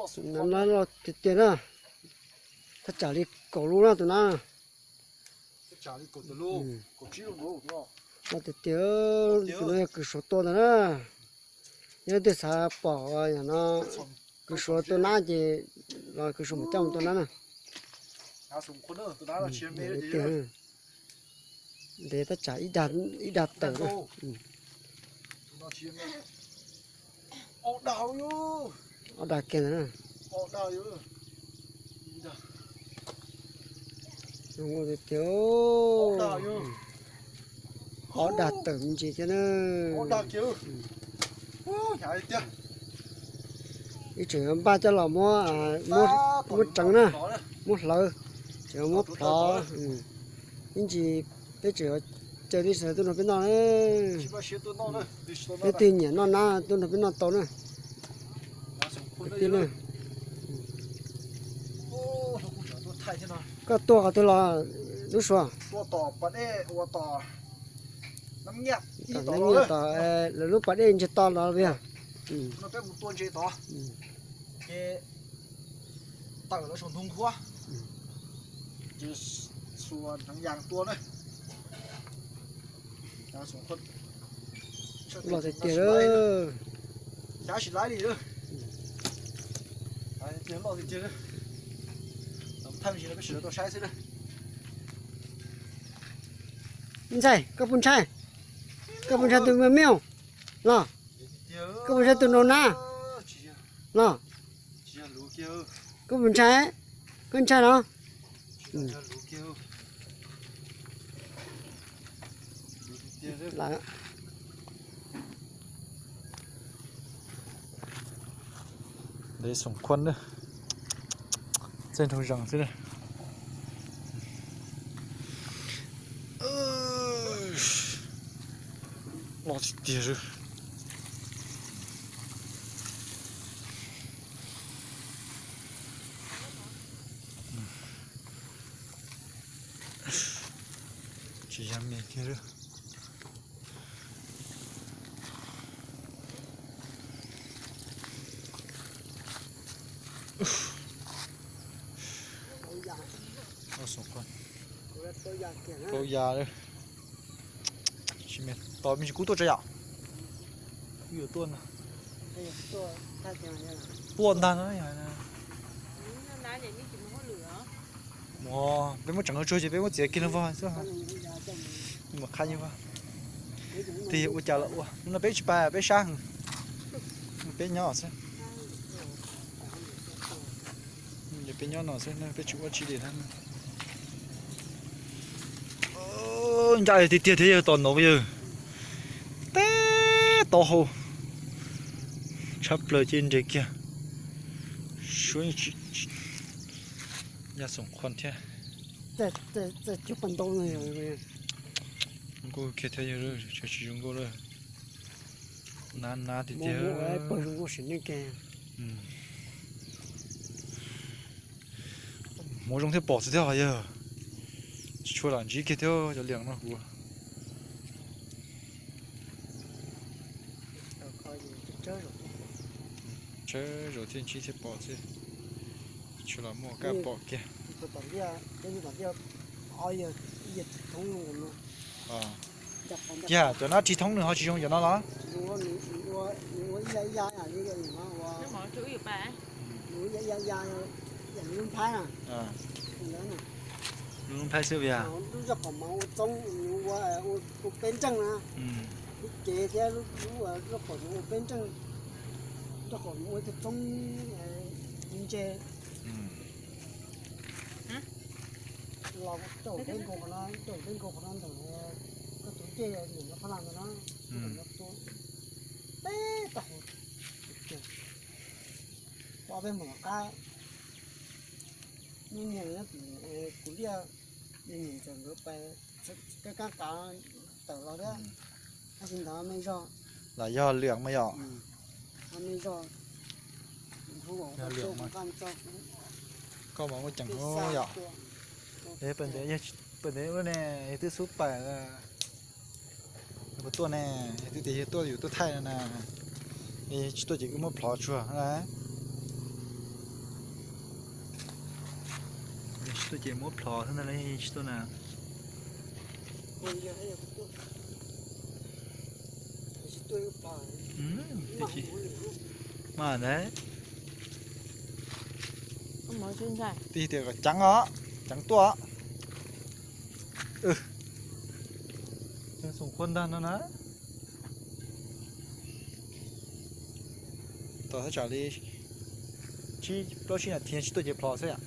Nab loj tiag tiag na. Thaj tsam li kaum lub na tus nab. Loj tiag tiag, tus no yog kws Suav tua ntag na. Yog leej twg xav pom no, kws Suav tua nab ces los kws Suav mam coj mus tua nab na. Tiag, ntev tab tsam ib dag tawm na. Ob dag kiag ntawd na. Tiag, ob dag tawm me ntsis thiab na. Ib tseem npaj coj los muab, muab tseev na, muab hlawv, tseem muab plhov. Ib ntsis peb tseem caw tib si tuaj nrog peb noj na. Leej twg nyiam noj nab tuaj nrog peb noj tau na. Kwv tij na, koj tuaj qhov twg los Lub Suav? Tom Nyiaj, tom lawv lub pas dej ntsia to los yog. Los tiag tiag. Ntxhais, koj puas ntshai? Koj puas ntshai tus me me los? Koj puas ntshai tus nraug nab los? Koj puas ntshai? Koj ntshai los? Ntev xoom khuam na, txaij nraug zees xwb. Loj tiag tiag. Tsis yog me kiag. Tau ya, tsis me tos me ntsis kub tuaj tso yom. Kub yuav tuaj no. Tuaj ntag no. Mus, peb muab tseev tsuag ces peb muab txiav kiag no vog xwb. Mus qha nyuag vog. Tig ua cas los ua, no peb tsis pais peb sab heev. Peb nyob xwb. Peb nyob no xwb peb tsis ua tsi li na. Ncaj tiag tiag thiab yawg, tos noov yawg. Teb taub hau tshab plaws ces nres kiag. Suab ya xoom khuam thiab. Nkauj kiag thiab yawg, tsis zoo nkauj lawm. Nab nab tiag tiag. Hmoov zoo thiaj pom xwb thiab yawg. Tsis tshua lam ntsib kiag thiab cov liam no kuv. Tsawg zaus thiaj ntsib thiaj pom xwb. Tsis tshua lam muaj kaj pom kiag. Yog cov nab ris thoob nws ho tsis zoo cov no los? Lub nphaib xwb yog. Ua peb nreej na, lub cev thiab lub, lub qhov ua peb nreej, lub qhov ua ib tug txoob ntse. Los rau peb nkaus qhov no, rau peb nkaus qhov no ntawm koj tus cej ntawm no phab laj ntawd no, ntawm no tua teb tag hauv. Ob peb mus los qab, nyiam nyiam nyob tim kuv liaj, nyiam nyiam ntawm nkawd pais, kab kab qav tawm los thiab. Tab sis ntawd me zog. Los yog liam mas yom. Yog liam mas. Koj mas muaj ceem yom. Pem ntev lub ne, twb xub pais. Puas tuaj ne? Twb tias yog tuaj yus tuaj thaij no na. Tsis tuaj ces wb muab plhov tsuag na. Tuaj ces muab plhos xwb ntag, tsis tuaj na. Mas ntag. Tij tias kom ceev os, ceev tuaj. Xoom khuab ntag no na. Tos thaj tsam li tsib plaub tsib nas this tsis tuaj ces plhos xwb.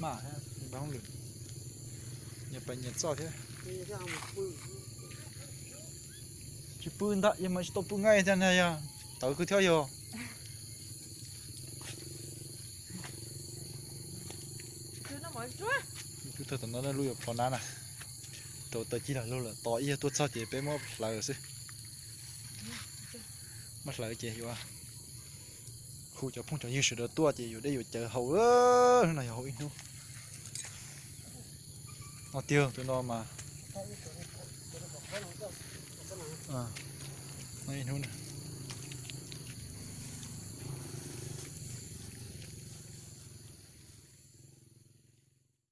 Mas npaj hauj lwm, nyias pais nyias txoj thiab. Tsis pw ntag, yog mas tsis tau pw nqaij thiab na, yog tawv kawg thiab yog. Tawm no lub yuav plhos na na. Rau taws cig lag lug lawm, tos ib yog tuaj txog ces peb muab hlawv xwb. Muab hlawv ces yuav hu cov phooj cov ywg sawv daws tuaj ces yuav dej yuav cawv haus. Hnub no yog haus ib hnub. No tiag tus no mas. Ib hnub na.